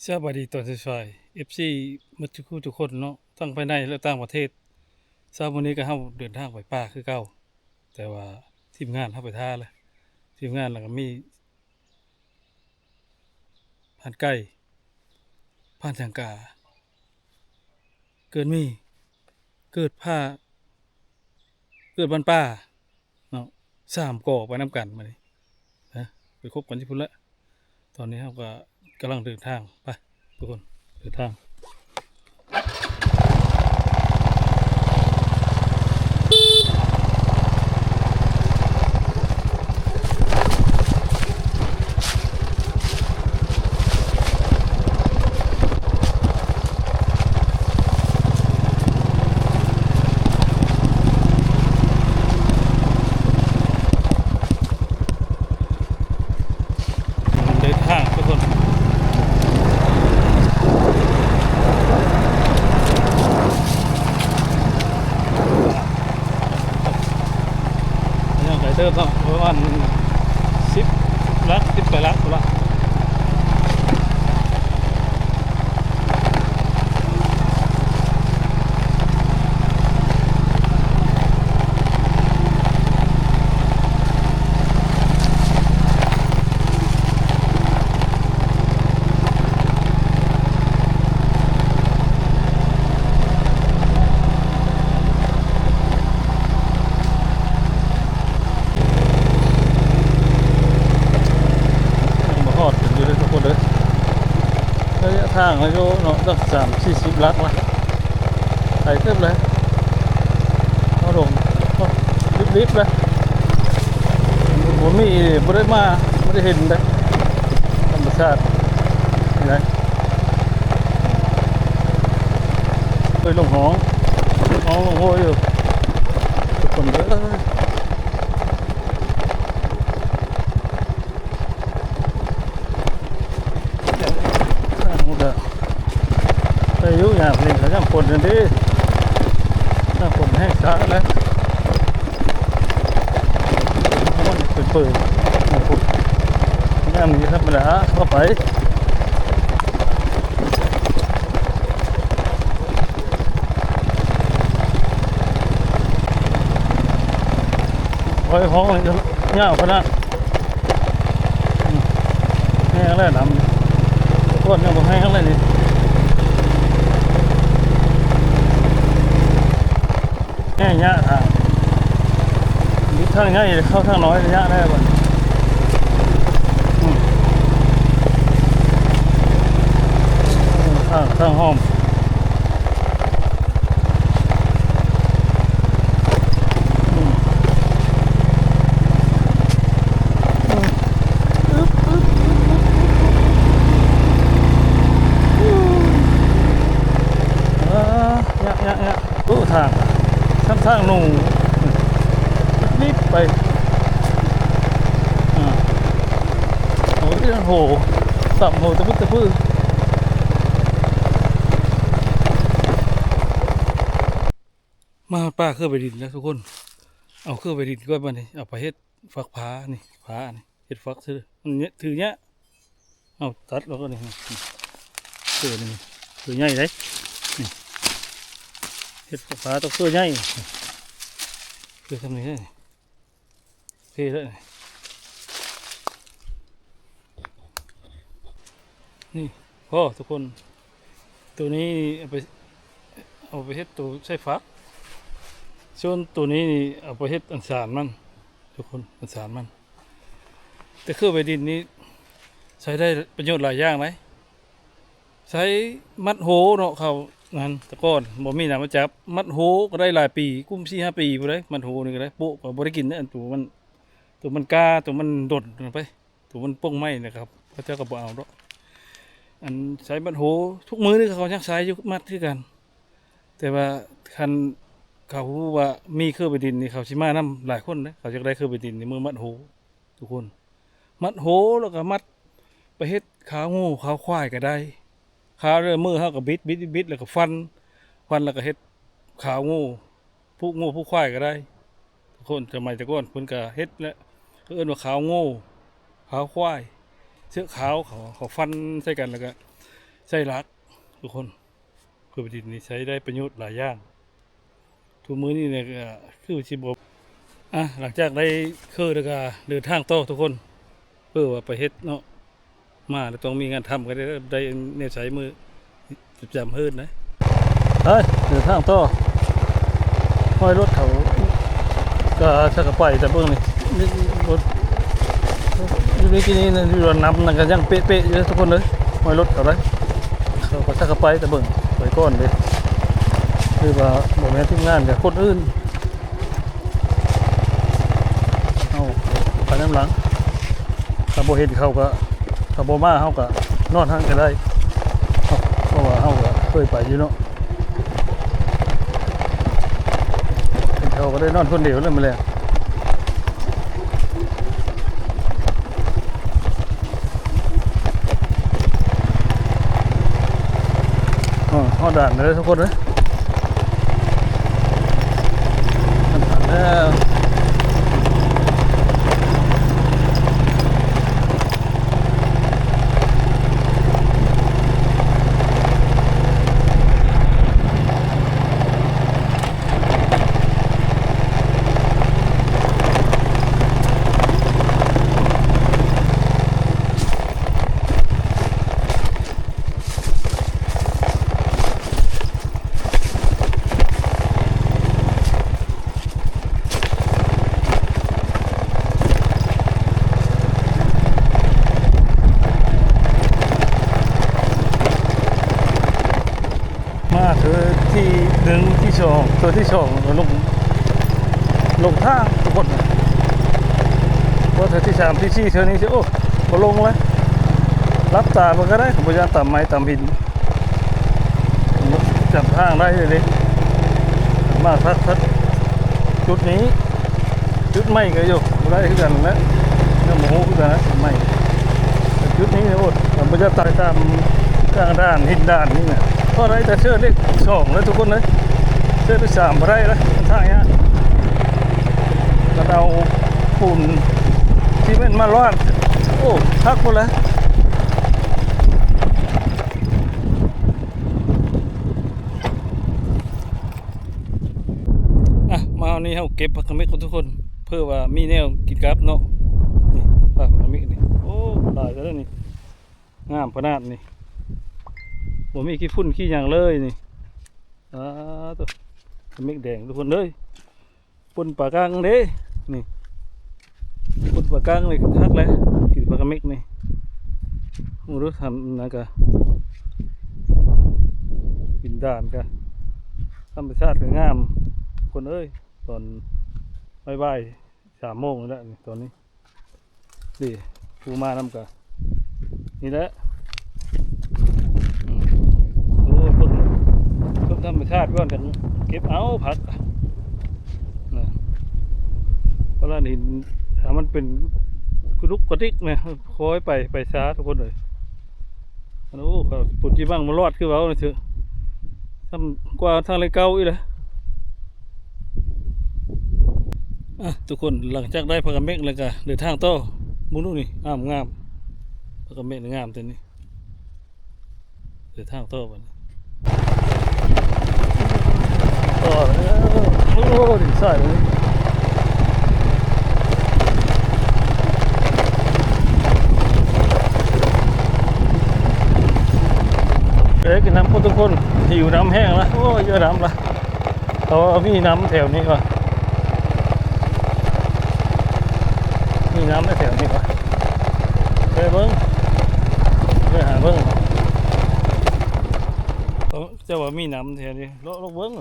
ສະບາຍດີຕອນສາຍໆ ເອັຟຊີ ໝົດທຸກຜູ້ທຸກຄົນເນາະ ທັງພາຍໃນ ແລະ ຕ່າງປະເທດ. ເຊົ້າມື້ນີ້ກໍເຮົາເດີນທາງໄປປ່າຄືເກົ່າ, ແຕ່ວ່າທີມງານເຮົາໄປຖ້າແລ້ວ, ທີມງານແລ້ວກໍມີ ຜ່ານໄກ່ ຜ່ານສັງກາ ເກີດມີ ເກີດພາ ເກີດບ້ານປ່າເນາະ ສາມກໍໄປນຳກັນບາດນີ້ນະ ໄປຄົບກັນຢູ່ພຸ້ນແຫຼະ. ຕອນນີ້ເຮົາກໍກຳລັງເດີນທາງ ໄປ ທຸກຄົນ ເດີນທາງ. ເດີນທາງທຸກຄົນ ຍັງໄກເຕີບເນາະ ປະມານສິບຫຼັກ ສິບປາຍຫຼັກພຸ້ນລະ. ຍັງບໍ່ຮອດເຖິງຢູ່ເດີທຸກຄົນເດີ. ໄລຍະທາງກໍຢູ່ເນາະ ຈັກສາມສີ່ສິບຫຼັກລະ ໄກເຕີບເລີຍ. ເຮົາລົງ ລິບໆເລີຍ ບໍ່ມີ ບໍ່ໄດ້ມາ ບໍ່ໄດ້ເຫັນເດ້ ທຳມະຊາດນີ້ນະ. ເອີຍ ລົງຫ້ອງ ລົງຫ້ອງລົງໂຮຍຢູ່ ທຸກຄົນເອີຍ. ໄດ້ຢູ່ ຍາມນີ້ກໍຍາມຝົນນັ້ນເດ້ ຍາມຝົນແຫ້ງຊ້າແລ້ວ ມັນເປີດໆ ຍາມຝົນ ຍາມນີ້ທຳມະດາ ເຂົ້າໄປ. ໂອ້ຍ ຫ້ອງນີ້ຍາວຂະໜາດ ອືມ ແຫ້ງແລ້ວນ້ຳ ກ້ອນຍັງບໍ່ແຫ້ງເລີຍນີ້ ແຫ້ງຍາກທາງ ທາງໃຫຍ່ເຂົ້າທາງນ້ອຍຍາກແລ້ວບັດນີ້ ອືມ ທາງ ທາງຫ້ອມ. ອາ ຍະ ຍະ ຍະ ໂອ້ ທາງ ທາງ ທາງໜູ ນີ້ໄປ ອາ ໂອ້ ໂຫ ຕຳໂຫ ຕະພຶດຕະພື. ມາຮອດປ່າເຄືອໃບດິນແລ້ວທຸກຄົນ ເອົາເຄືອໃບດິນກ່ອນບາດນີ້ ເອົາໄປເຮັດຝັກຜານີ້ ຜານີ້ ເຮັດຝັກຊື່ ມັນຖືຍາກ ເອົາຕັດແລ້ວກໍນີ້ ເຄືອນີ້ ເຄືອໃຫຍ່ເດ້ ນີ້ ເຮັດຝັກຜາຕ້ອງເຄືອໃຫຍ່ ເຄືອສ່ຳນີ້ເດ້. ໂອເຄແລ້ວ ນີ້ ພໍທຸກຄົນ ໂຕນີ້ເອົາໄປ ເອົາໄປເຮັດໂຕໃສ່ຝັກ ສ່ວນໂຕນີ້ນີ້ເອົາໄປເຮັດອັນສານມັນ ທຸກຄົນ ອັນສານມັນ. ແຕ່ເຄືອໃບດິນນີ້ໃຊ້ໄດ້ປະໂຫຍດຫຼາຍຢ່າງໃດ. ໃຊ້ມັດໂຮເນາະ ເຂົານັ້ນ ແຕ່ກ່ອນບໍ່ມີນ້ຳມາຈັບ ມັດໂຮກໍໄດ້ຫຼາຍປີ ກຸ້ມສີ່ຫ້າປີພຸ້ນໃດ໋ ມັດໂຮນີ້ກໍໄດ້ ໂປະກໍບໍ່ໄດ້ກິນເດ້ ອັນໂຕມັນ ໂຕມັນກ້າ ໂຕມັນດົນໄປ ໂຕມັນປົ່ງໄມ້ນະຄັບ ເຂົາເຈົ້າກໍບໍ່ເອົາດອກ. ອັນໃຊ້ມັດໂຮ ທຸກມື້ນີ້ເຂົາຍັງໃຊ້ຢູ່ ມັດຄືກັນ ແຕ່ວ່າຄັນເຂົາຮູ້ວ່າມີເຄືອໃບດິນນີ້ ເຂົາຊິມານຳຫຼາຍຄົນເດ້ ເຂົາຢາກໄດ້ເຄືອໃບດິນນີ້ ມື້ມັດໂຮ ທຸກຄົນ ມັດໂຮ ແລ້ວກໍມັດໄປເຮັດຂາວງົວຂາວຄວາຍກໍໄດ້ ຂາວແລ້ວ ມືເຮົາກໍບິດ ບິດ ບິດ ແລ້ວກໍຟັນ ຟັນແລ້ວກໍເຮັດຂາວງົວ ຜູກງົວຜູກຄວາຍກໍໄດ້ ທຸກຄົນ. ສະໄໝແຕ່ກ່ອນເພິ່ນກໍເຮັດແຫຼະ ເອີ້ນວ່າຂາວງົວຂາວຄວາຍ ເຊືອກຂາວ ເຂົາ ເຂົາຟັນໃສ່ກັນ ແລ້ວກໍ ໃຊ້ຫຼັກທຸກຄົນ ເພື່ອດິນນີ້ໃຊ້ໄດ້ປະໂຫຍດຫຼາຍຢ່າງ. ທຸກມື້ນີ້ນີ້ກະຄືຊິບໍ່ ອ່ະ ຫຼັງຈາກໄດ້ເຄີແລ້ວກະເດີນທາງຕໍ່ທຸກຄົນ ເພື່ອວ່າໄປເຮັດເນາະ ມາແລ້ວຕ້ອງມີງານທຳ ກະໄດ້ ໄດ້ແນວໃຊ້ມື້ ປະຈຳເຮືອນນະ. ໄປເດີນທາງຕໍ່ ຮອຍລົດເຂົາກະ ຊັກກະໄປແຕ່ເບິ່ງນີ້ ນີ້ລົດ ຢູ່ໃນທີ່ນີ້ນະ ຢູ່ລະນຳນັ້ນກະຍັງເປະໆຢູ່ເດີທຸກຄົນເດີ ຮອຍລົດເຂົາໄດ໋ ເຂົາກະຊັກກະໄປແຕ່ເບິ່ງໄປກ່ອນເດ້ ຫຼືວ່າບໍ່ແມ່ນທີມງານກະຄົນອື່ນ ເຮົາໄປນຳຫຼັງ ຖ້າບໍ່ເຫັນເຂົາກະ ຖ້າບໍ່ມາເຮົາກະນອນຫັ້ນກະໄດ້ ເພາະວ່າເຮົາກະເຄີຍໄປຢູ່ເນາະ ເຫັນເຂົາກະໄດ້ນອນຄົນດຽວແລ້ວມື້ແລງ. ຮອດດ່ານແລ້ວທຸກຄົນເອີຍ ຮອດດ່ານແລ້ວ. ມາເທື່ອທີໜຶ່ງ ທີສອງ ເທື່ອທີສອງ ລົງ ລົງທາງທຸກຄົນ ພໍເທື່ອທີສາມ ທີສີ່ ເທື່ອນີ້ຊິ ໂອ້ ບໍ່ລົງເລີຍ ຫຼັບຕາເບິ່ງກະໄດ້ ບໍ່ຢ້ານຕຳໄມ້ຕຳຫີນ ຈຳທາງໄດ້ເລີຍເດ້ ມາທັກ ທັກຈຸດນີ້ ຈຸດໃໝ່ກະຢູ່ ບໍ່ໄດ້ຄືກັນແຫຼະ ຍັງບໍ່ຮູ້ຄືກັນນະ ໃໝ່ ແຕ່ຈຸດນີ້ໂອດ ມັນບໍ່ຢາກຕາຍຕາມກາງດ່ານ ຫີນດ່ານນີ້ນະ ພໍໄດ້ແຕ່ເຊີເລກສອງເລີຍທຸກຄົນເອີຍ ເຊີເລກສາມບໍ່ໄດ້ລະ ມັນທາງຍາກ ກະເອົາປູນຊີເມັນມາລາດ ໂອ້ ຄັກພຸ້ນລະ. ອ່ະ ມາຮອດນີ້ເຮົາເກັບຜັກກະເມັກກ່ອນທຸກຄົນ ເພື່ອວ່າມີແນວກິນກັບເນາະ ນີ້ ຜັກກະເມັກນີ້ ໂອ້ ຫຼາຍແທ້ນີ້ ງາມຂະໜາດນີ້ ບໍ່ມີຂີ້ຝຸ່ນຂີ້ຫຍັງເລີຍນີ້ ອາ ໂຕ ກະເມັກແດງທຸກຄົນເອີຍ. ປົ່ນປາກາງເດ້ ນີ້ ປົ່ນປາກາງນີ້ຄັກແຫຼະ ກິນຜັກກະເມັກນີ້ ໂອ້ ດູທຳນັ້ນກະ ຫີນດ່ານກະ ທຳມະຊາດກະງາມ ຄົນເອີຍ ຕອນບ່າຍໆ ສາມໂມງນີ້ແຫຼະ ນີ້ ຕອນນີ້ ນີ້ ຜູ້ມານຳກະ ນີ້ແຫຼະ ອືມ ໂອ້ ເບິ່ງ ເບິ່ງທຳມະຊາດກ່ອນ ຈັ່ງເກັບເອົາຜັກ ນະ ເພາະລະນີ້ ຖ້າມັນເປັນກະດຸກກະດິກນະ ຄ່ອຍໄປ ໄປຊ້າທຸກຄົນເອີຍ ໂອ້ ພຸ້ນຈີບັງມາລອດຄືເວົ້ານີ້ ຊ້ຳກວ່າທາງເລກເກົ້າອີກແຫຼະ. ອ່ະ ທຸກຄົນ ຫຼັງຈາກໄດ້ຜັກກະເມັກແລ້ວກະເດີນທາງຕໍ່ ເບິ່ງດູນີ້ ງາມໆ ຜັກກະເມັກນີ້ງາມແທ້ນີ້ ເດີນທາງຕໍ່ບັດນີ້ ຕໍ່ແລ້ວ ໂອ້ ດິນຊາຍເລີຍ ເອີ ກິນນ້ຳກ່ອນທຸກຄົນ ຫິວນ້ຳແຮງລະ ໂອ້ຍ ເຢີນ້ຳລະ. ເຂົາວ່າມີນ້ຳແຖວນີ້ວະ ມີນ້ຳແຖວນີ້ວະ ໄປເບິ່ງ ໄປຫາເບິ່ງ ເຂົາເຈົ້າວ່າມີນ້ຳແຖວນີ້ ເລາະລົງເບິ່ງ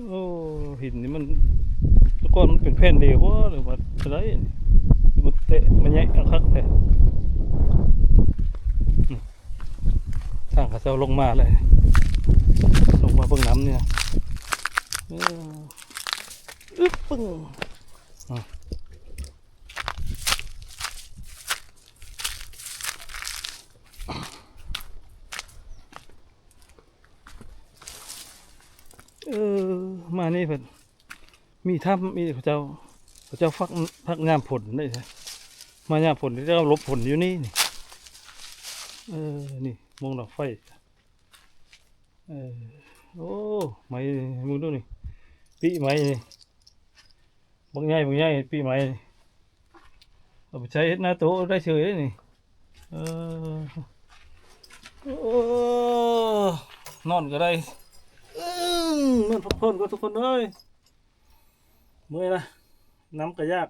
ໂອ້ ຫີນນີ້ມັນ ແຕ່ກ່ອນມັນເປັນແຜ່ນດຽວບໍ່ ຫຼືວ່າຈັ່ງໃດ ມັນແຕະ ມັນແຍະເອົາຄັກແທ້. ທາງເຂົາເຈົ້າລົງມາແລ້ວ ລົງມາເບິ່ງນ້ຳນີ້ ເອີ ອຶບ ປຶ້ງ ອາ ເອີ ມານີ້ເພິ່ນ ມີຖ້ຳອີກ ເຂົາເຈົ້າ ເຂົາເຈົ້າພັກ ພັກຍາມຝົນໄດ້ ມາຍາມຝົນ ເຂົາເຈົ້າຫຼົບຝົນຢູ່ນີ້ ນີ້ ເອີ ນີ້ ມົງດັງໄຟ. ເອີ ໂອ້ ໄມ້ ເບິ່ງດູນີ້ ປີກໄມ້ນີ້ ບັກໃຫຍ່ ບັກໃຫຍ່ ປີກໄມ້ນີ້ ເອົາໄປໃຊ້ເຮັດໜ້າໂຕະໄດ້ເສີຍເດ້ນີ້. ເອີ ໂອ້ ນອນກໍໄດ້. ອືມ ນອນພັກຜ່ອນກ່ອນທຸກຄົນເອີຍ ເມື່ອຍລະ ນ້ຳກໍຢາກ.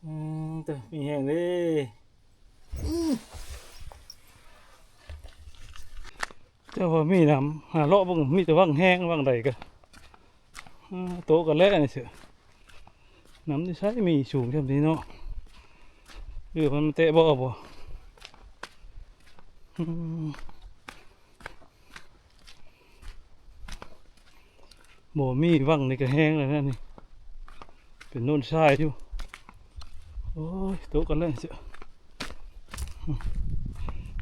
ອືມ ເຕີ ມີແຮງເດ້. ອືມ ເຈົ້າວ່າມີນ້ຳ ຫາເລາະເບິ່ງ ມີແຕ່ວັງແຮງ ວັງໃດກໍ ອືມ ໂຕະກັນແລ້ວນີ້ເສືອ. ນ້ຳຢູ່ໃສ ມີສູງຊ່ຳນີ້ເນາະ ຫຼືມັນແຕະບໍ່ ບໍ່. ອືມ ບໍ່ມີວັງນີ້ກໍແຮງແລ້ວນະນີ້ ເປັນໂນນຊາຍຢູ່. ໂອ້ຍ ໂຕະກັນແລ້ວເຊະ ຂະ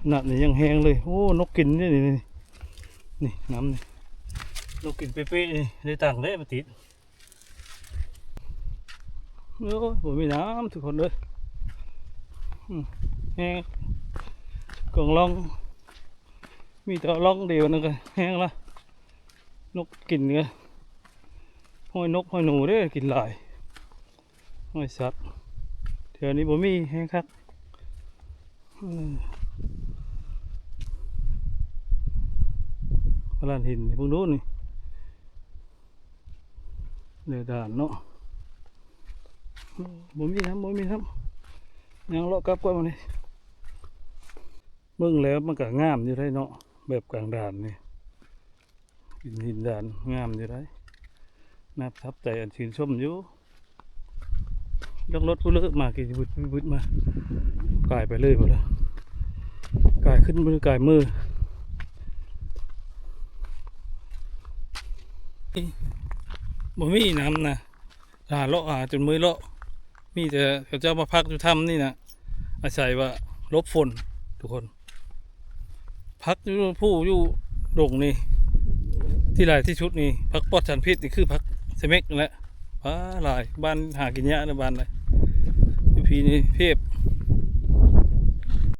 ໜາດນີ້ຍັງແຮງເລີຍ. ໂອ້ ນົກກິນເດ້ນີ້ ນີ້ ນີ້ ນ້ຳນີ້ ນົກກິນເປະໆ ນີ້ ໄດ້ຕັງເດ້ມາຕິດ. ໂອ້ຍ ບໍ່ມີນ້ຳທຸກຄົນເອີຍ. ອືມ ແຮງ ກອງລ່ອງ ມີແຕ່ລ່ອງດຽວນັ້ນກໍແຮງລະ. ນົກກິນກໍ ຮອຍນົກຮອຍໜູເດ້ ກິນຫຼາຍ ຮອຍສັດ. ແຖວນີ້ບໍ່ມີ ແຮງຄັກ. ເອີ ພະລານຫີນນີ້ ເບິ່ງດູນີ້ ເຫຼືອດ່ານເນາະ. ບໍ່ມີນ້ຳ ບໍ່ມີນ້ຳ ຍ່າງເລາະກັບກ່ອນບາດນີ້. ເບິ່ງແລ້ວມັນກໍງາມຢູ່ໄດ໋ເນາະ ແບບກາງດ່ານນີ້ ຫີນ ຫີນດ່ານງາມຢູ່ໄດ໋ ໜ້າປະທັບໃຈ ອັນຊື່ນຊົມຢູ່. ລົງລົດຜູ້ເລີກມາ ກິນວຶດໆ ມາ ກາຍໄປເລີຍພຸ້ນລະ ກາຍຂຶ້ນມື ກາຍມື. ບໍ່ມີນ້ຳນະ ຫາເລາະ ຫາຈົນເມື່ອຍເລາະ. ມີແຕ່ເຂົາເຈົ້າມາພັກຢູ່ຖ້ຳນີ້ນະ ອາໄສວ່າຫຼົບຝົນທຸກຄົນ. ຜັກຢູ່ພູຢູ່ດົງນີ້ ທີ່ຫຼາຍທີ່ສຸດນີ້ ຜັກປອດສານພິດນີ້ຄືຜັກສະເມັກນັ້ນແຫຼະ. ປາ ຫຼາຍ ບ້ານຫາກິນຍາກເດີ ບ້ານໃດ ຢູ່ພີນີ້ເພບ